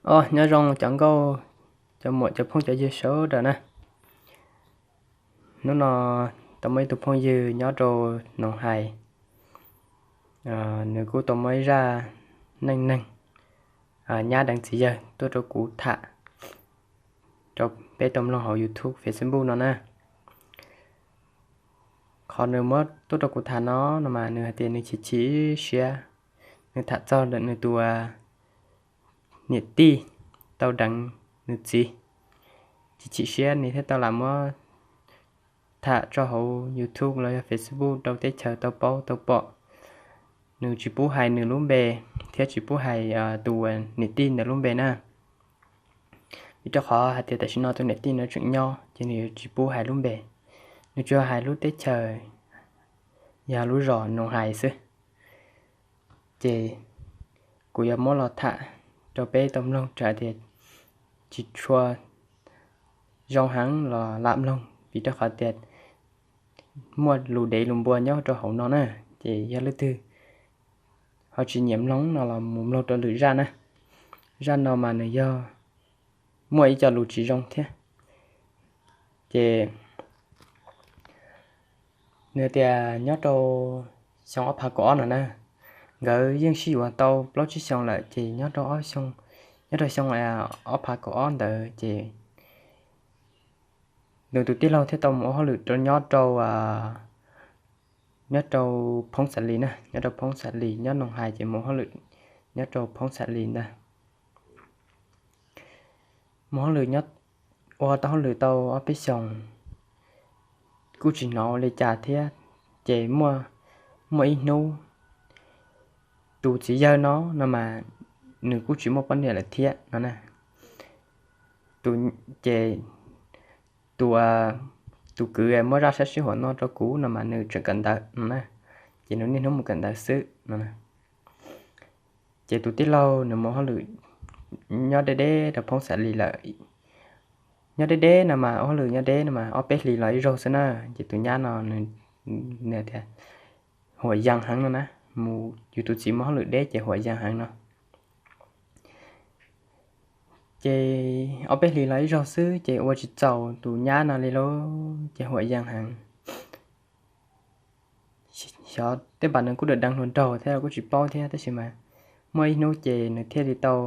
Os, nyob zoo cov nkauj, cov muam, cov phooj cov ywg sawv daws na. Hnub no tau muaj ib tug phooj ywg nyob rau Noov Hais, nws kuj tau muaj ib zaj neej neeg nyab deev txiv yawg tuaj rau kuv tham rau peb tau mloog hauv YouTube, Facebook no na. Qhov nws muab tuaj rau kuv tham no no mas nws hais tias nws chim chim siab, nws tham txog ntawm nws tus niam tij tau deev nws txiv. Chim chim siab nws thiaj tau lam muab tham tso hauv YouTube los yog Facebook rau teb chaws tau paub tau pom. Nws tsis pub hais nws lub npe thiab tsis pub hais tus niam tij ntawd lub npe na, vim rau qhov hais tias tam sim no tus niam tij ntawd tseem nyob ces nws yuav tsis pub hais lub npe. Nws tsuas hais lub teb chaws yog lub zos Noov Hais xwb. Ces kuv yuav muab los tham rau peb tau mloog, tsam tias tsis tshua zoo heev los lam mloog, vim rau qhov tias muaj lus dev lus npua nyob rau hauv no na. Ces yog leej twg ho tsis nyiam mloog no los mus mloog rau lwm zaj na. Zaj no mas nws yog muaj ib co lus tsis zoo thiab. Ces nws tias nyob rau xyoo ob phav kaum ob no na, nkawd yeej sib yuav tau plaub tsib xyoo lawm ces nyob rau ob xyoo, nyob rau xyoo ob phav kaum ob ntawd ces nws tus tij laug thiaj tau mus ua hauj lwm rau nyob rau nyob rau Phoob Xav Lis na, nyob rau Phoob Xav Lis, nyob Noov Hais ces mus hauj lwm nyob rau Phoob Xav Lis ntag. Mus hauj lwm nyob, ua tau hauj lwm tau ob peb xyoos kuj tsis hnov li cas thiab. Ces muaj, muaj ib hnub tus txiv yawg no no mas nws kuj tsis muaj poj niam lawm thiab no na. Ces tus, tus kwv muab zaj sab sib huam no rau kuv no mas nws tseem kawm ntawv no na, ces nws niaj hnub mus kawm ntawv xwb no. Ces tus tij laug nws mus hauj lwm nyob deb deb rau Phoob Xav Lis lawm. Nyob deb deb no mas ua hauj lwm nyob deb no mas ob peb hlis los ib zaug xwb na. Ces tus nyab no nws tias huam yees heev no na, mus yus tus txiv mus hauj lwm deb ces huam yees heev no. Ces ob peb hlis los ib zaug xwb ces ua tsis txaus tus nyab no li lauj, ces huam yees heev. Xyov tej pam nws kuj dam deev hluas nraug thiab kuj tsis paub thiab, tab sis mas muaj ib hnub ces nws thiaj li tau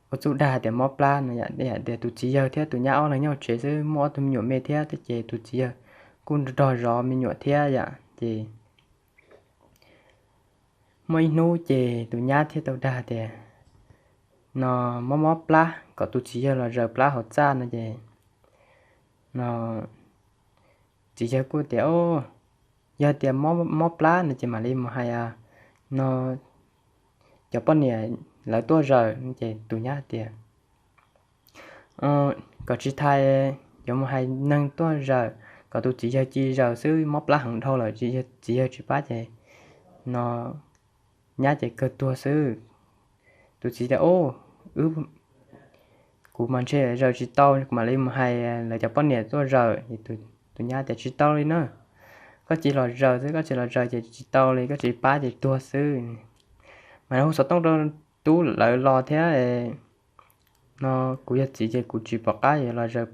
ua txuj dag tias mob plab no, yam tias tus txiv yawg thiab tus nyab ob leeg nyob tsev xwb, muaj ob tug me nyuam me thiab, ces tus txiv yawg kuj nrog zov me nyuam thiab yam ces muaj ib hnub ces tus nyab thiaj tau dag tias no mob mob plab kom tus txiv yawg los zaws plab hauv txaj no ces no txiv yawg kuj tias o, yog tias mob plab no ces mam li mus hais no cov poj niam lawv tuaj zaws. Ces tus nyab tias kom tsis tas, yuav mus hais neeg tuaj zaws, kom tus txiv yawg cia li zaws xwb, mob plab heev dhau lawm, txiv yawg tsis pab ces no nyab ces kawg tuag xwb. Tus txiv tias o, wb, kuv mas ntshe zaws tsis tau, kuv mam li mus hais lawv cov poj niam tuaj zaws. Tus nyab tias tsis tau li na, koj cia li los zaws xwb, koj tsis los zaws ces tsis tau li, koj tsis pab ces tuag xwb. Mas hu xov tooj rau tub lawv los thiab no, kuv yog txiv ces kuv tsis pom qab yuav los zaws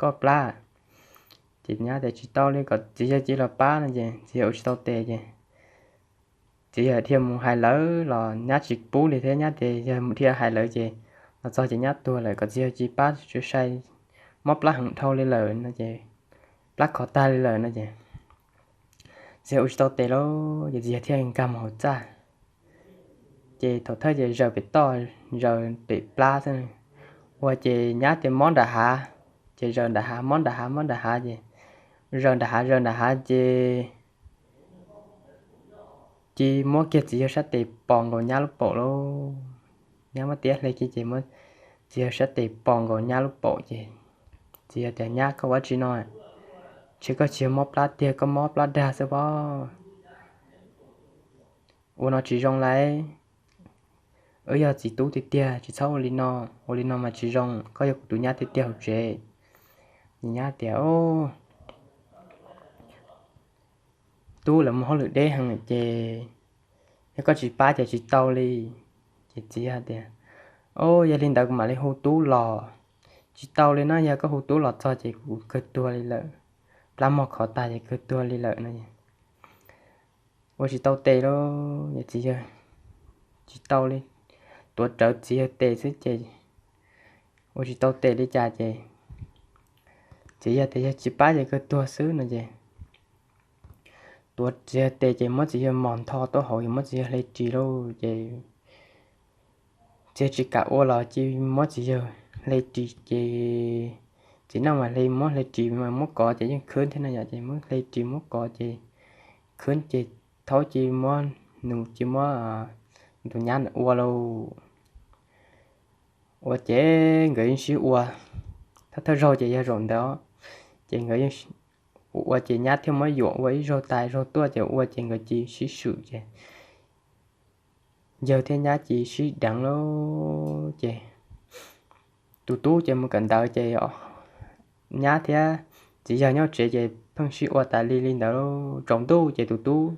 koj plab. Ces nyab tias tsis tau li, kom txiv yawg cia li los pab no ces txiv yawg ua tsis tau tes ces txiv yawg dhia mus hais lawv los nyab tsis pub li thiab, nyab tias yog mus dhia hais lawv ces los txog ces nyab tuag lawm, kom txiv yawg cia li pab, tsis sai, mob plab heev dhau li lawm no ces, plab khov tag li lawm no ces txiv yawg ua tsis tau tes lauj, ces txiv yawg thiaj nkag mus hauv txaj. Ces thaum thawj ces zaws pem toj, zaws pem plab xwb, ua ces nyab tias mob nram hav, ces zaws nram hav, mob nram hav, mob nram hav ces zaws nram hav, zaws nram hav ces cia li muab kiag txiv yawg sab tes pos nkaus nyab lub paum lauj. Nyab muab tiab hle kiag ces muab txiv yawg sab tes pos nkaus nyab lub paum ces txiv yawg tias nyab, koj ua dab tsi no? Ntshe koj tsis yog mob plab tiag, koj mob plab dag xwb pob. Ua no tsis zoo lauj, wb yog txiv tub tiag tiag tsis txhob ua li no, ua li no mas tsis zoo, koj yog kuv tus nyab tiag tiag hauv tsev. Nyab tias o, tub lawv mus hauj lwm deb heev ces yog koj tsis pab ces tsis tau li. Ces txiv yawg tias Ob, yog li ntawd kuv mam li hu tub los. Tsis tau li na, yog koj hu tub los txog ces kuv kawg tuag li lawm, plab mog khov tag ces kawg tuag li lawm no. Ua tsis tau tes lauj, txiv yawg, tsis tau li, tuav rawv txiv yawg tes xwb ces ua tsis tau tes li cas ces txiv yawg tias yog tsis pab ces kawg tuag xwb no ces tuav txiv yawg tes ces muab txiv yawg mos ntho tuaj hauv, yog muab txiv yawg hle ris lauj ces txiv yawg tsis kam ua los cia muab txiv yawg hle ris ces txiv neej mas hle, muab hle ris mas muab kov ces yeej khwb thiab no yom, ces muab hle ris muab kov ces khwb ces thaub cia muab, nws cia muab tus nyab ntawd ua lauj. Ua ces nkawd yeej sib ua, thawj thawj zaug ces yog zaum ntawd ces nkawd yeej ua ces nyab thiaj muab yuam ua ib zaug tas zaug tuaj ces ua ces nkawd cia sib swm ces yawg thiab nyab cia sib deev lauj ces tus tub ces mus kawm ntawv ces nyab thiab txiv yawg nyob tsev ces pheej sib ua tas li li ntawd. Tsaus ntuj ces tus tub,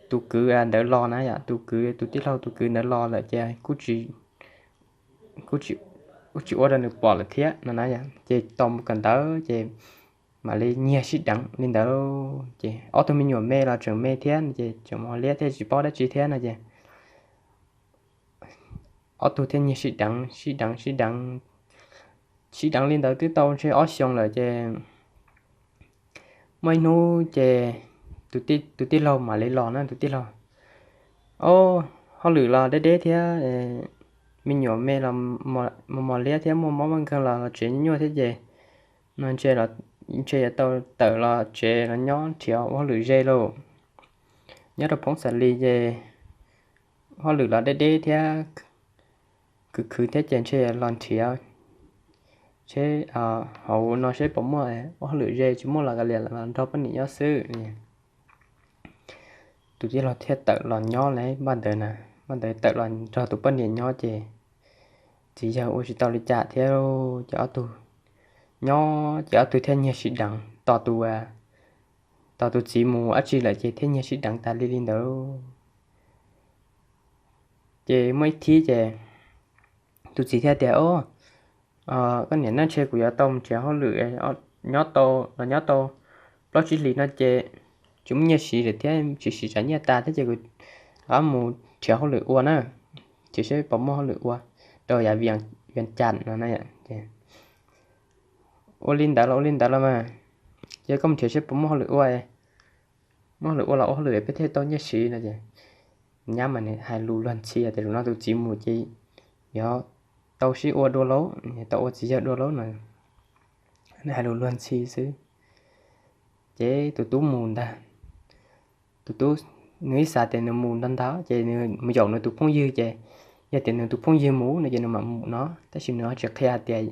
tus kwv ntawd los na yom, tus kwv, tus tij laug tus kwv ntawd los lawm ces kuj tsis ua rau nws pom lawm thiab no na yom, ces tau mus kawm ntawv ces mam li nyiag sib deev li ntawd. Ces ob tug me nyuam me los tseem me thiab ces tseem mos liab thiab tsis paub dab tsi thiab no ces ob tug thiaj nyiag sib deev sib deev sib deev, sib deev li ntawd twb tau ntshe ob xyoos lawm ces muaj ib hnub ces tus tij laug mam li los na, tus tij laug, o, hauj lwm los deb deb thiab, me nyuam me los mos mos liab thiab muaj mob muaj nkeeg los los tsev nyuaj thiab ces no ntshe yuav tau tawm los tsev los nyob nrhiav ua hauj lwm ze lauj. Nyob rau Phoob Xas Lis ces hauj lwm los deb deb thiab, khwv khwv thiab ces ntshe los nrhiav seb hauv no seb puas muaj ua hauj lwm ze, tsis muaj los kav liam los nrog poj niam nyob xwb. Tus tij laug thiaj tawm los nyob lawm npaj ntawd na, npaj ntawd tawm los nrog tus poj niam nyob ces txiv yawg ua tsis tau li cas thiab ces ob tug nyob ces ob tug thiaj nyiag sib deev tos tus, tos tus txiv mus dab tsi lawm ces thiaj nyiag sib deev tas li li ntawd. Ces muaj ib thib ces tus txiv thiaj tias, o, koj niam, ntshe kuv yuav tau mus nrhiav hauj lwm nyob tau, los nyob tau plaub tsib hlis no ces tsis muaj nyiaj siv lawm thiab, tsis siv tsam nyiaj tas thiab ces kuv rov qab mus nrhiav hauj lwm ua na, ces seb puas muaj hauj lwm ua rau yav Vias Cas no na. Ua li ntawd los ua li ntawd los mas, ces koj mus nrhiav seb puas muaj hauj lwm ua, muaj hauj lwm ua los ua hauj lwm peb thiaj tau nyiaj siv no ces nyab mas nws hais lus luag ntxhi tias zaum no tus txiv mus ces yog tau sib ua dua lauj, tau ua txiv yawg dua lauj no, nws hais lus luag ntxhi xwb. Ces tus tub mus ntag, tus tub, nws ib xav tias nws mus ntag ntag ces nws mus yaum nws tus phooj ywg ces yog tias nws tus phooj ywg mus no ces nws mam mus no, tab sis nws ho tsis qhia hais tias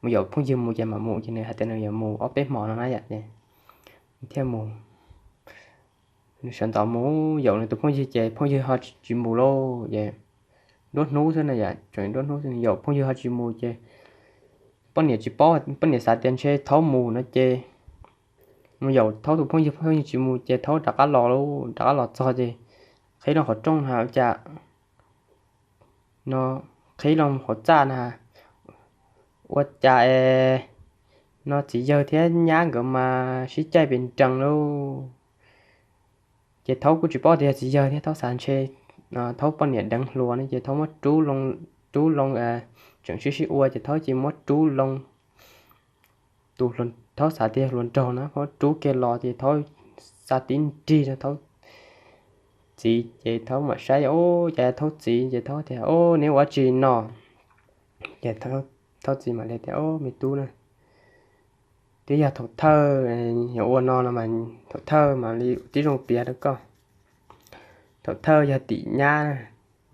mus yaum phooj ywg mus ces mam mus, ces nws hais tias nws yuav mus ob peb hmo no na yom, ces thiaj mus. Nws sawv ntxov mus yaum nws tus phooj ywg ces phooj ywg ho tsis mus lauj, ces nruab hnub xwb na yom, tseem nruab hnub xwb nws yaum phooj ywg ho tsis mus ces poj niam tsis paub, poj niam xav tias ntshe thaub mus no ces mus yaum thaub tus phooj ywg, phooj ywg tsis mus ces thaub rov qab los lauj, rov qab los txog ces qhib loo qhov rooj na ua cas no, qhib loo qhov txaj na, ua cas es no txiv yawg thiab nyab nkawd mas sib caij pes nrees lauj. Ces thaub kuj tsis paub tias yog txiv yawg thiab, thaub xav ntshe thaub poj niam deev hluas no ces thaub muab rub loo, rub loo, tseem sib sib ua ces thaub cia muab rub loo. Tus thaub xav tias hluas nraug na, thaub rub kiag los ces thaub xa tib nrig rau thaub txiv ces thaub mam saib, o, cas thaub txiv ces thaub tias, o, neb ua dab tsi no? Ces thaub txiv mam li tias, o, me tub na, twb yog thaum thawj yuav ua no no mas, thaum thawj mam li tib zoo piav rau koj. Thaum thawj yog tim nyab,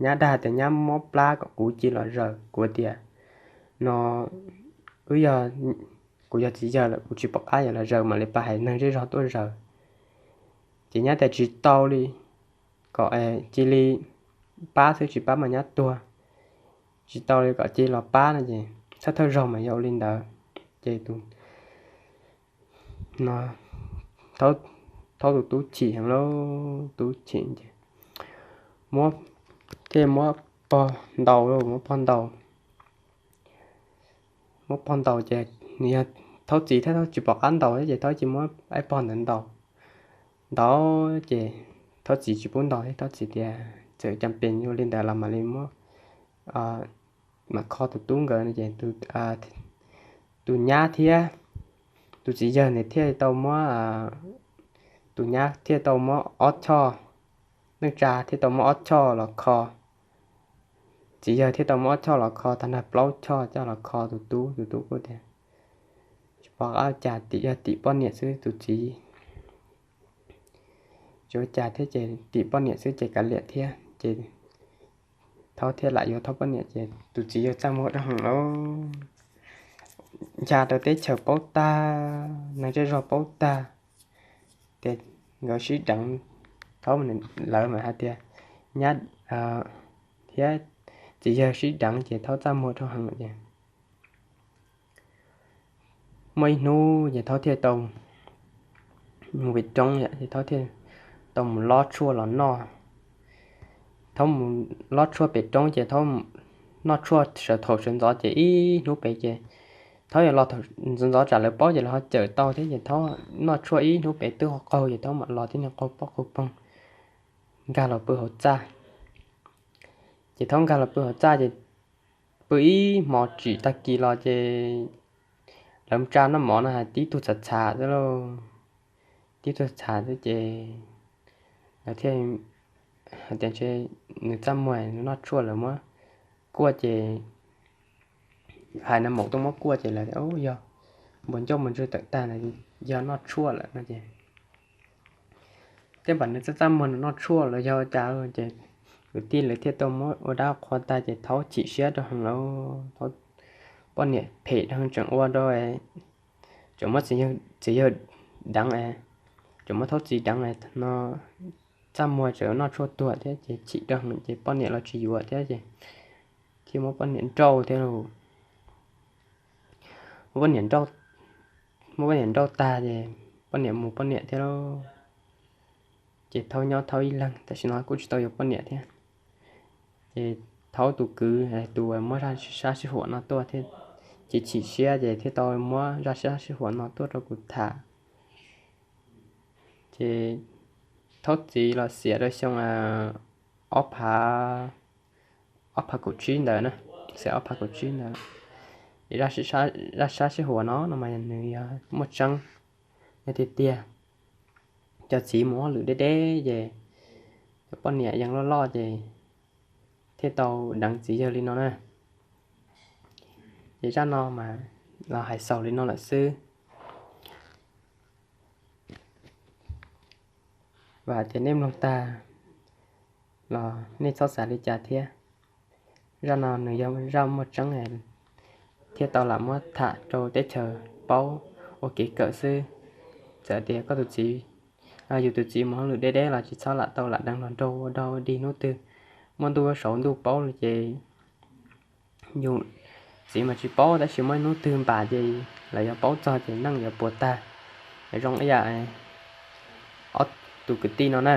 nyab dag tias nyab mob plab kom kuv cia los zaws, kuv tias no wb yog, kuv yog txiv yawg lawm kuv tsis pom qab yuav los zaws, mam li pab hais neeg zej zog tuaj zaws. Ces nyab tias tsis tau li, kom cia li pab xwb, tsis pab mas nyab tuag, tsis tau li kom cia li los pab no ces thawj thawj zaug mas yog ua li ntawd. Ces tus no, thaub tus tub chim heev lauj, tub chim ces muab, thiaj muab pog ntaus lauj, muab pog ntaus. muab pog ntaus ces nws yog Thaub txiv thiab Thaub tsis pom qab ntaus thiab ces Thaub cia muab ib pog ntawd ntaus. Ntaus ces Thaub txiv tsis pub ntaus thiab, Thaub txiv tias txawm cas pes yuav li ntawd los mam li muab, mam kho tus tub nkawd no ces tus nyab thiab tus txiv yawg ntawd thiaj tau muab, tus nyab thiaj tau muab ob choj, neej tsa thiaj tau muab ob choj los kho, txiv yawg thiaj tau muab ob choj los kho, tag nrho plaub choj coj los kho tus tub. Tus tub kuj tias tsis pom qab cas, tim yog tim poj niam xwb tus txiv, tsis ua cas thiab ces tim poj niam xwb ces kav liam thiab ces Thaub thiaj lam yuav Thaub poj niam ces tus txiv yawg txaj muag rau heev lawm, ncha rau teb chaws paub tag, neeg zej zog paub tag. Ces nkawd sib deev, Thaub, lawv mas hais tias nyab thiab txiv yawg sib deev ces Thaub txaj muag rau heev ces muaj ib hnub ces Thaub thiaj tau mus pem roob, ces Thaub thiaj tau mus lob tshuaj los noj. Thaub mus lob tshuaj pem roob ces Thaub noj tshuaj sawv thaum sawv ntxov ces ib hnub pem ces Thaub yuav los ntxov ntxov tsam lawv paub ces lawv ho cawm tau thiab ces Thaub noj tshuaj ib hnub pem twb qaug ces Thaub mam los tib niag qaug pob qaug poog nkag los pw hauv txaj. Ces Thaub nkag los pw hauv txaj ces pw ib hmos tsim tag kis los ces lawv tsa noj mov no hais tib tug txhav txhav xwb lauj, tib tug txhav xwb ces lawv thiaj hais tias ntshe nws txaj muag nws noj tshuaj lawv muab kuaj ces hais nag maum tuaj muab kuaj ces lawv tias yog npua ncauj npua ntswg tawm tag na, yog noj tshuaj lawm no ces tej npam nws txaj txaj muag nws noj tshuaj los yog cas ces kwv tij lawv thiaj tau muab ua dab qhua tag ces Thaub chim siab rau heev lawm, Thaub poj niam phem rau heev tseem ua rau, tseem muab txiv yawg deev, tseem muab Thaub txiv deev no, txaj muag tseem noj tshuaj tuag thiab ces chim rau heev ces poj niam los tsis yuav thiab ces thiaj muab poj niam nrauj thiab lauj. Muab poj niam nrauj tag ces poj niam mus poj niam thiab lauj. Ces Thaub nyob Thaub ib leeg, tam sim no kuj tsis tau yuav poj niam thiab. Ces Thaub tus kwv tus muab zaj sib sab sib huam no tuaj thiab, ces chim siab ces thiaj tau muab zaj sib sab sib huam no tuaj rau kuv tham. Ces Thaub txiv los xiam rau xyoo ob phav, ob phav kaum tsib ntawd na, xiam ob phav kaum tsib ntawd. Es zaj sib sab sib huam no no mas nws yog muaj tseeb, yog tiag tiag. Cov txiv mus hauj lwm deb deb ces cov poj niam yeej loj loj ces thiaj tau deev txiv yawg li no na. Ces zaj no mas los hais xaus li no lawm xwb. Vam hais tias nej mloog tag los nej txhob xav li cas thiab. Zaj no nws yog zaj muaj tseeb thiaj tau lam muab tham rau teb chaws paub ua kev kawm xwb. Txawm tias koj tus txiv, yus tus txiv mus hauj lwm deb deb los tsis txhob lam tau lam deev hluas nraug ua dog ua dig hnub twg muaj ntuj saud ntuj paub li ces yus txiv mas tsis paub tab sis muaj hnub twg npam ces lawv yuav paub txog ces neej yuav puas tag. Zoo ib yam ob tus kwv tij no na,